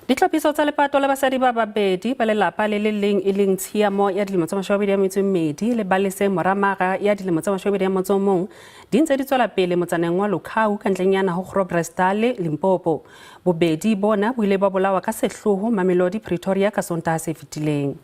Ditlhophiso tsa lepato la basadi ba babedi ba lelapa le le leng e leng Tshiamo ya dilemo tse 22 le Balese Moramaga ya dilemo tse 21 di ntse di tswela pele motsaneng wa Lukhau ka ntlenyana ho Groblersdal, Limpopo. Bobedi bona bo ile ba bolawa ka sehloho Mamelodi, Pretoria ka Sontaha se fetileng.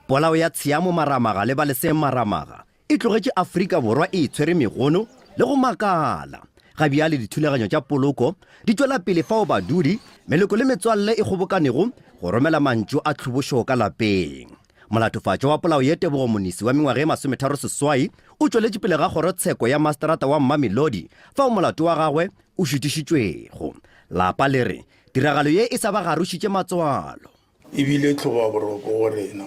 Polao ya Tshiamo Maramaga le Baleseng Maramaga e tlogetše Afrika Borwa e itshwere megono le go makala. Ga bjale dithulaganyo tša poloko di tšwela pele fao badudi, meloko le metswalle e kgobokanego go romela mantšu a tlhobošo ka lapeng. Molatofatšwa wa polao ye Tebogo Monisi wa mengwaga e 38 o tšweletše pele ga kgorotsheko ya maseterata wa Mamelodi fao molato wa gagwe o šutišitšwego. Lapa le re tiragalo ye e sa ba garošitše matswalo. E bile tlhobaboroko go rena,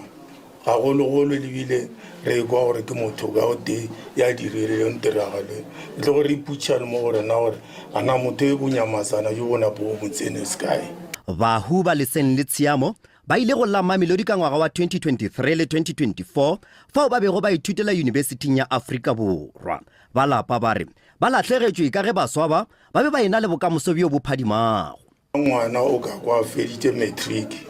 gagologolo le bile re ekwa gore ke motho ka o tee ya dirileng tiragalo e. E tloge re ipotšiša le mo go rena gore a na motho e bonyamasana bjo bo napo bo mo tsene sekae. Bahu ba Leseng le Tshiamo ba ile go la Mamelodi ka ngwaga wa 2023 le 2024 fao ba bego ba ithutela Yunibesithing ya Afrika Borwa. Ba lapa ba re ba lahlegetšwe ka ge baswa ba ba be ba ena le bokamoso bjo bo phadimago. Ngwana o ka kwa a feditše matric,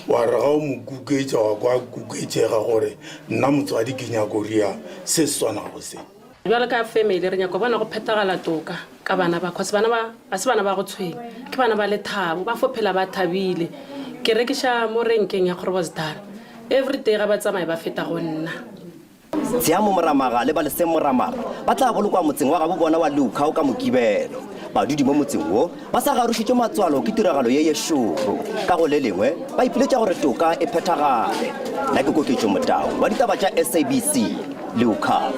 wa re ga o mo kuketša wa kwa a kuketšega gore nna motswadi ke nyako ria se se swanago se. Bjalo ka family re nyaka go bona go phethagala toka ka bana ba cause bana ba ga se bana ba go tshwenya, ke bana ba lethabo, ba fo phela ba thabile. Ke rekiša mo renkeng ya Groblersdal, everyday ga ba tsamaye ba feta go nna. Tshiamo Moramaga le Baleseng Moramaga ba tla bolokwa motseng wa gabo bona wa Lukhau ka Mokibelo. Badudi mo motseng wo ba sa garošitšwe matswalo ke tiragalo ye ye šoro. Ka go le lengwe ba ipiletša gore toka e phethagale. Nna ke Koketšo Motau wa ditaba tša SABC, Lukhau.